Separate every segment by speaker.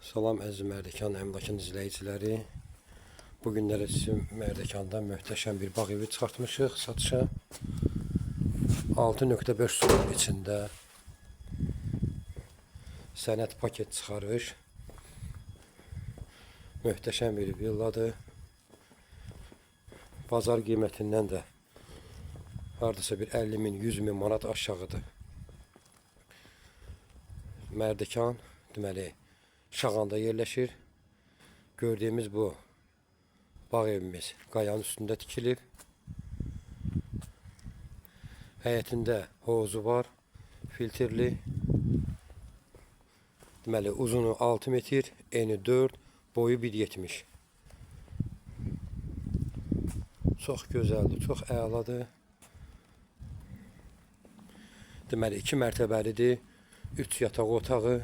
Speaker 1: Salam əziz Mərdəkan əmlakın izləyiciləri. Bu günləri sizin Mərdəkanda möhtəşəm bir bağ evi çıxartmışıq satışa. 6.5 sotun içində sənəd paket çıxarış. Möhtəşəm bir villadır. Bazar qiymətindən də hardasa bir 50 min, 100 min manat aşağıdır. Mərdəkan, deməli, Şağanda yerləşir. Gördüyümüz bu bağ evimiz qayanın üstündə tikilib. Həyətində hovuzu var, filtrli. Deməli, uzunu 6 metr, eni 4, boyu 1,70. Çox gözəldir, çox əladır. Deməli, 2 mərtəbəlidir, 3 yataq otağı,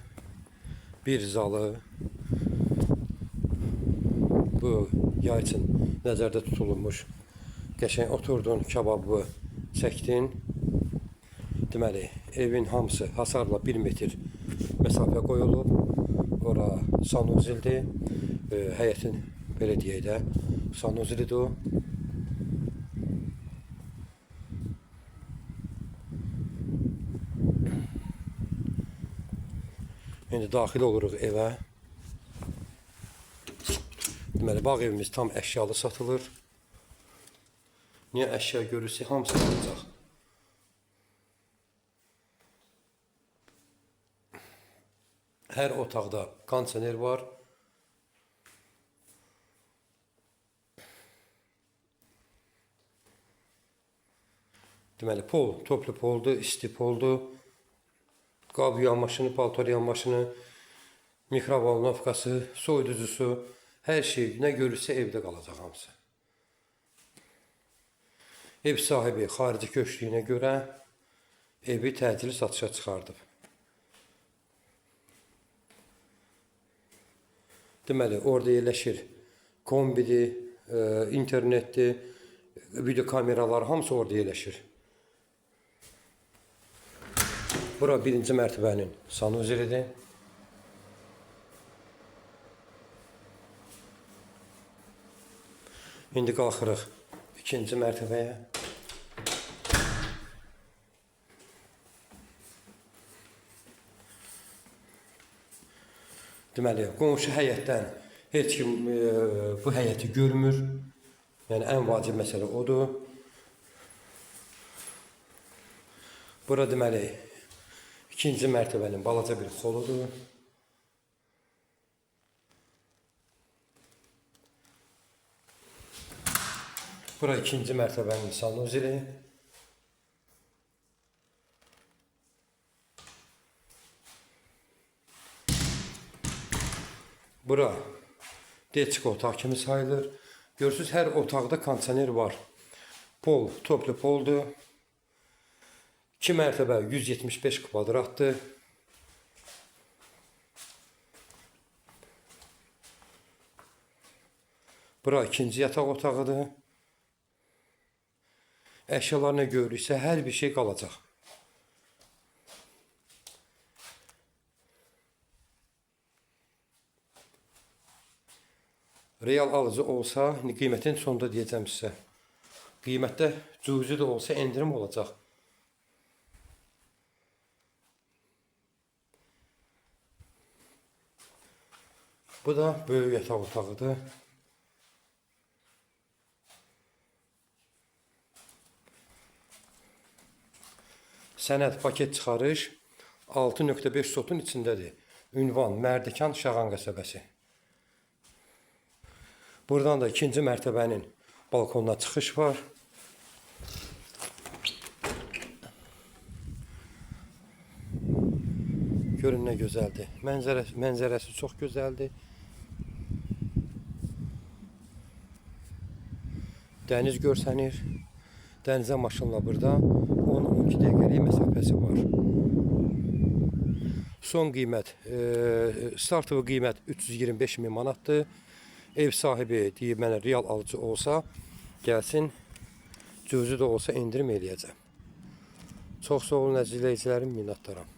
Speaker 1: bir zalı. Bu yay üçün nəzərdə tutulmuş. Qəşəng oturdun, kababı çəkdin. Deməli, evin hamısı hasarla 1 metr məsafə qoyulub. Ora sanuzildir. Həyətin belə deyək də, sanuzilidir o. İndi daxil oluruq evə. Deməli, bağ evimiz tam əşyalı satılır. Niyə əşya görürsə, hamısı alınacaq. Hər otaqda kondisioner var. Deməli, pol, toplu poldur, isti poldur. Qab yuyan maşını, paltar yuyan maşını, mikrovolnovkası, soyuducusu, hər şey nə görürsə evdə qalacaq hamısı. Ev sahibi xarici köçdüyünə görə evi təcili satışa çıxardıb. Deməli, orada yerləşir kombidir, internetdir, video kameralar, hamısı orada yerləşir. Bura birinci mərtəbənin sanuzelidir. İndi qalxırıq ikinci mərtəbəyə. Deməli, qonşu həyətdən heç kim bu həyəti görmür. Yəni ən vacib məsələ odur. Bura deməli ikinci mərtəbənin balaca bir xoludur. Bura ikinci mərtəbənin sanuzeli. Bura deçka otaq kimi sayılır. Görürsünüz, hər otaqda kondisioner var. Pol, toplu poldur. 2 mərtəbə 175 kvadratdır. Bura ikinci yataq otağıdır. Əşyalar nə görürüksə, hər bir şey qalacaq. Real alıcı olsa, qiymətin sonunda deyəcəm sizə. Qiymətdə cüzi də olsa endirim olacaq. Bu da böyük yataq otağıdır. Sənəd paket çıxarış 6.5 sotun içindədir. Ünvan Mərdəkan Şağan qəsəbəsi. Buradan da ikinci mərtəbənin balkonuna çıxış var. Görün nə gözəldir. Mənzərəsi çox gözəldir. Dəniz görsənir. Dənizə maşınla burada 10-12 dəqiqəlik məsafəsi var. Son qiymət, startovu qiymət 325 min manatdır. Ev sahibi deyib mənə real alıcı olsa, gəlsin, cüzi də olsa endirim eləyəcəm. Çox sağ olun əziz izləyicilərim, minnətdaram.